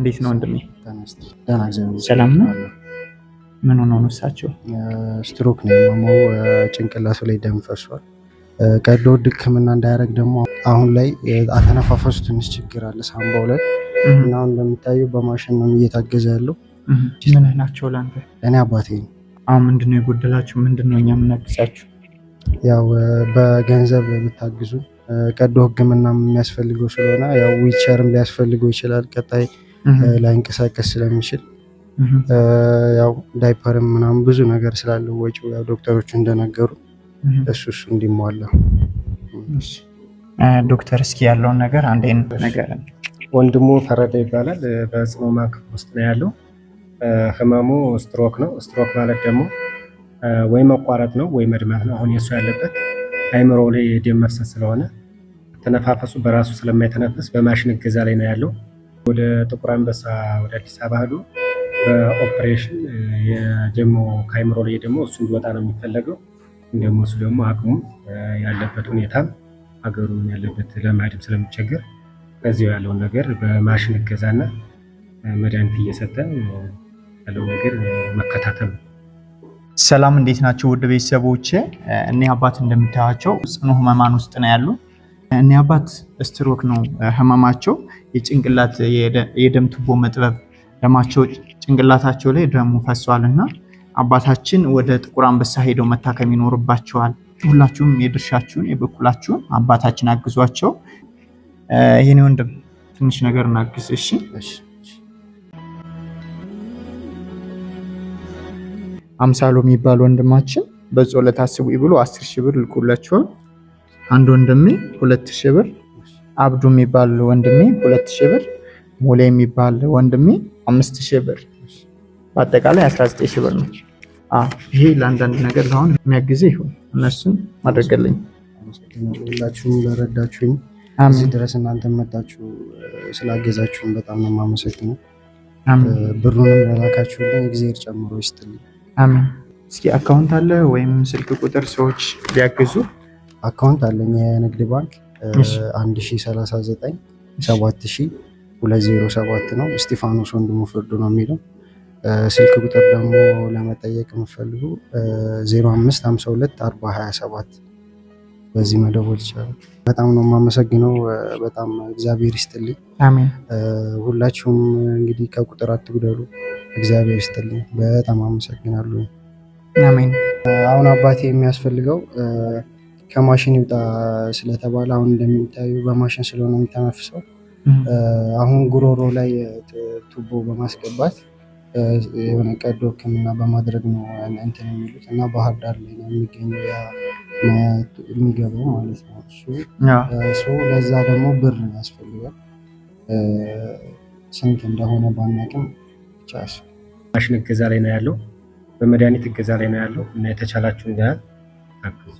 እንዴት ነው ወንድሜ? ሰላም ነው? ምን ሆነው ነው እሳቸው? ስትሮክ ነው ያመመው። ጭንቅላቱ ላይ ደም ፈሷል። ቀዶ ሕክምና እንዳያደርግ ደግሞ አሁን ላይ አተነፋፈሱ ትንሽ ችግር አለ ሳምባው ላይ እና አሁን እንደሚታየው በማሽን ነው እየታገዘ ያለው። ምንህ ናቸው ለአንተ? እኔ አባቴ ነው። አሁን ምንድነው የጎደላችሁ? ምንድነው እኛ የምናግዛችሁ? ያው በገንዘብ ብታግዙ ቀዶ ሕክምና የሚያስፈልገው ስለሆነ ያው ዊልቸርም ሊያስፈልገው ይችላል። ቀጣይ ላይንቀሳቀስ ስለሚችል ያው ዳይፐርም ምናምን ብዙ ነገር ስላለው ወጪው ያው ዶክተሮቹ እንደነገሩ እሱ እሱ እንዲሟላ። ዶክተር እስኪ ያለውን ነገር አንዴ ነገር። ወንድሙ ፈረደ ይባላል። በጽኑ ሕሙማን ክፍል ውስጥ ነው ያለው። ህመሙ ስትሮክ ነው። ስትሮክ ማለት ደግሞ ወይ መቋረጥ ነው ወይ መድማት ነው። አሁን የእሱ ያለበት አይምሮ ላይ የደም መፍሰስ ስለሆነ ተነፋፈሱ በራሱ ስለማይተነፍስ በማሽን እገዛ ላይ ነው ያለው። ወደ ጥቁር አንበሳ ወደ አዲስ አበባ ሄዶ በኦፕሬሽን የደሞ ከአይምሮ ላይ ደግሞ እሱ እንዲወጣ ነው የሚፈለገው። ደግሞ እሱ ደግሞ አቅሙ ያለበት ሁኔታም ሀገሩ ያለበት ለመሄድም ስለሚቸገር ከዚያው ያለውን ነገር በማሽን እገዛና መድኃኒት እየሰጠ ያለው ነገር መከታተል ነው። ሰላም፣ እንዴት ናቸው ውድ ቤተሰቦች? እኒህ አባት እንደምታያቸው ጽኑ ህመማን ውስጥ ነው ያሉ። እኒህ አባት ስትሮክ ነው ህመማቸው። የጭንቅላት የደም ቱቦ መጥበብ ደማቸው ጭንቅላታቸው ላይ ደሙ ፈሷል እና አባታችን ወደ ጥቁር አንበሳ ሄደው መታከም ይኖርባቸዋል። ሁላችሁም የድርሻችሁን የበኩላችሁን አባታችን አግዟቸው። ይሄኔ ወንድም ትንሽ ነገር እናግዝ። እሺ፣ አምሳሉ የሚባል ወንድማችን በጸሎት አስቡኝ ብሎ 10,000 ብር ልኮላቸዋል። አንድ ወንድሜ 2,000 ብር፣ አብዱ የሚባል ወንድሜ 2,000 ብር፣ ሞሌ የሚባል ወንድሜ 5,000 ብር፣ በአጠቃላይ 19,000 ብር ነው። ይሄ ለአንዳንድ ነገር አሁን የሚያግዝ ይሁን እነሱን ማድረግልኝ። ሁላችሁም ለረዳችሁኝ እዚህ ድረስ እናንተ መጣችሁ ስላገዛችሁኝ በጣም ነው የማመሰግነው። ብሩንም ለላካችሁልኝ እግዚአብሔር ጨምሮ ይስጥልኝ። አሜን። እስኪ account አለ ወይም ስልክ ቁጥር ሰዎች ቢያግዙ? Account አለኝ የንግድ ባንክ 1039 7207 ነው። እስጢፋኖስ ወንድሙ ፍርዱ ነው የሚለው። ስልክ ቁጥር ደግሞ ለመጠየቅ የምፈልጉ 0552 4027 በዚህ መደወል ይቻላል። በጣም ነው የማመሰግነው። በጣም እግዚአብሔር ይስጥልኝ። አሜን። ሁላችሁም እንግዲህ ከቁጥር አትጉደሉ። እግዚአብሔር ይስጥልኝ። በጣም አመሰግናለሁ። አሜን። አሁን አባቴ የሚያስፈልገው ከማሽን ይውጣ ስለተባለ አሁን እንደሚታዩ በማሽን ስለሆነ የሚተነፍሰው አሁን ጉሮሮ ላይ ቱቦ በማስገባት የሆነ ቀዶ ሕክምና በማድረግ ነው እንትን የሚሉት እና ባህር ዳር ላይ ነው የሚገኘው የሚገባው ማለት ነው። እሱ ለዛ ደግሞ ብር ያስፈልጋል። ስንት እንደሆነ ባናቅም ብቻ ማሽን እገዛ ላይ ነው ያለው፣ በመድኃኒት እገዛ ላይ ነው ያለው እና የተቻላችሁን ያህል አግዙ።